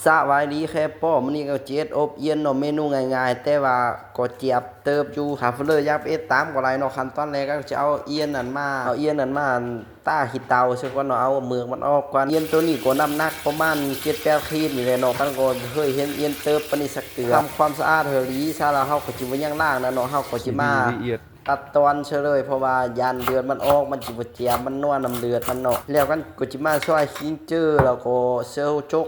ສະບາຍດີແຄປອບ ມື້ນີ້ກໍຈະເຮັດອົບອຽນເນາະ ເມນູງ່າຍໆ ແຕ່ວ່າກໍຈຽບເຕີບຢູ່. ຖ້າຜູ້ໃດຢາກໄປເຮັດຕາມກໍໄດ້ເນາະ. ຂັ້ນຕອນແລກກໍຈະເອົາອຽນນັ້ນມາ ເອົາອຽນນັ້ນມາຕາກຂີ້ເຕົ່າຊະກ່ອນເນາະ ເອົາເໝືອກມັນອອກກ່ອນ. ອຽນໂຕນີ້ກໍນ້ຳໜັກປະມານເຈັດແປດຂີດນີ້ແຫຼະເນາະ ມັນກໍບໍ່ເຄີຍເຫັນອຽນເຕີບປານນີ້ຈັກເທື່ອ. ທຳຄວາມສະອາດໃຫ້ດີຊະ ລະເຮົາກໍຊິບໍ່ຍັງລ້າງນະເນາະ ເຮົາກໍຊິມາ ລະອຽດ ຕັດຕອນເຊີເລີຍ ເພາະວ່າຢ້ານເລືອດມັນອອກ ມັນຊິບໍ່ແຈບ ມັນນົວນຳເລືອດມັນເນາະ. ແລ້ວກັນກໍຊິມາຊອຍຄີງເຈີ ແລ້ວກໍເຊີຫົວຈົກ.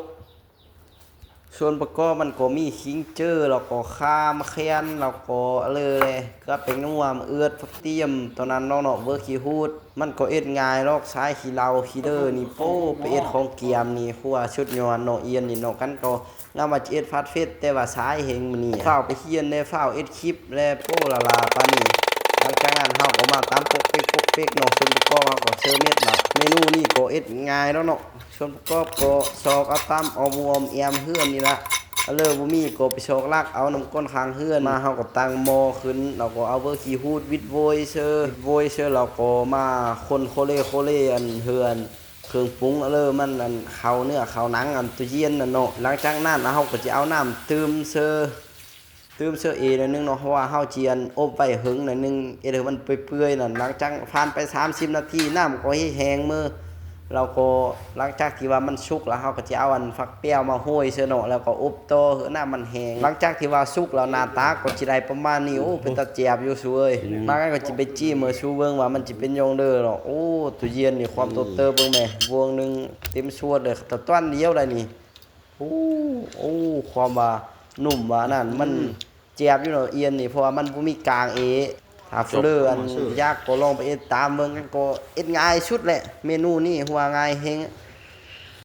ສ່ວນປະກອບມັນກໍມີຄີງເຈີ ແລ້ວກໍຂ່າ ໝາກແຄນ ແລ້ວກໍເລີແຫຼະ ເກືອ ແປ້ງນົວ ເອືອດ ຜັກຕຽມ ຕົວນັ້ນເນາະ ເນາະ ເວີຂີ້ຫູດ. ມັນກໍເຮັດງ່າຍດອກ ສາຍຂີ້ເຫຼົ້າຂີ້ເດີນີ້ ໂປ້ ໄປເຮັດຂອງກຽມນີ້ ໂຄດສຸດຍອດເນາະ ອຽນນີ້ເນາະ. ກັນກໍ ງາມວ່າຈະເຮັດຜັດເຜັດ ແຕ່ວ່າສາຍແຮງມື້ນີ້ ຟ້າວໄປຮຽນແດ່ ຟ້າວເຮັດຄລິບແດ່ ໂປ້ລະລາປານນີ້. ຫຼັງຈາກນັ້ນເຮົາກໍມາຕຳປົກເປັກປົກເປັກເນາະ ສ່ວນປະກອບເຮົາກໍເຊີເມັດລະ. ເມນູນີ້ກໍເຮັດງ່າຍແລ້ວເນາະ ສ່ວນປະກອບກໍຊອກເອົາຕຳອອມອວມແອມເຮືອນນີ້ລະ ເລີບໍ່ມີກໍໄປຊອກລັກເອົານຳກ້ອນຂ້າງເຮືອນ. ມາເຮົາກໍຕັ້ງໝໍ້ຂຶ້ນ ແລ້ວກໍເອົາເວີຂີ້ຫູດວິດໂວຍເຊີ ວິດໂວຍເຊີ ແລ້ວກໍມາຄົນໂຄເລໂຄເລອັນເຮືອນ ເຄື່ອງປຸງ ເລີ ມັນ ອັນ ເຂົ້າເນື້ອເຂົ້າໜັງ ອັນ ຕູ້ເຢັນນັ້ນເນາະ. ຫຼັງຈາກນັ້ນເຮົາກໍຈະເອົານ້ຳຕື່ມເຊີ ຕື່ມເຊີເອໜ້ອຍໜຶ່ງເນາະ ເພາະວ່າເຮົາຈະ ອັນ ອົບໄວ້ເຫິງໜ້ອຍໜຶ່ງ ເຮັດໃຫ້ມັນເປື່ອຍໆນັ້ນ. ຫຼັງຈາກຜ່ານໄປສາມສິບນາທີ ນ້ຳກໍແຫ້ງເໝີ ແລ້ວກໍຫຼັງຈາກທີ່ວ່າມັນສຸກແລ້ວ ເຮົາກໍຈະເອົາ ອັນ ຝັກແປ້ວມາໂຮຍເຊີເນາະ ແລ້ວກໍອົບຕໍ່ ໃຫ້ນ້ຳມັນແຫ້ງ. ຫຼັງຈາກທີ່ວ່າສຸກແລ້ວ ໜ້າຕາກໍຈະໄດ້ປະມານນີ້. ໂອ້ ເປັນຕາແຈບຢູ່ສູເອີຍ. ມາກັນກໍຈະໄປຈິມໃຫ້ສູເບິ່ງວ່າມັນຈະເປັນຢ່າງໃດເນາະ. ໂອ້ ຕູ້ເຢັນນີ້ຄວາມໂຕເຕີບເບິ່ງແມ້ ບ່ວງໜຶ່ງເຕັມຊວດເລີຍ ຕອນດຽວໄດ໋ນີ້. ໂອ້ ໂອ້ ຄວາມວ່ານຸ້ມວ່ານັ້ນ ມັນ ອືມ ແຈບຢູ່ເນາະ ອຽນນີ້ ເພາະວ່າມັນບໍ່ມີກາງເອ. ຖ້າຜູ້ເລີ ອັນ ຢາກກໍລອງໄປເຮັດຕາມເບິ່ງ ກໍເຮັດງ່າຍສຸດແຫຼະ ເມນູນີ້ ເພາະວ່າງ່າຍແຮງ.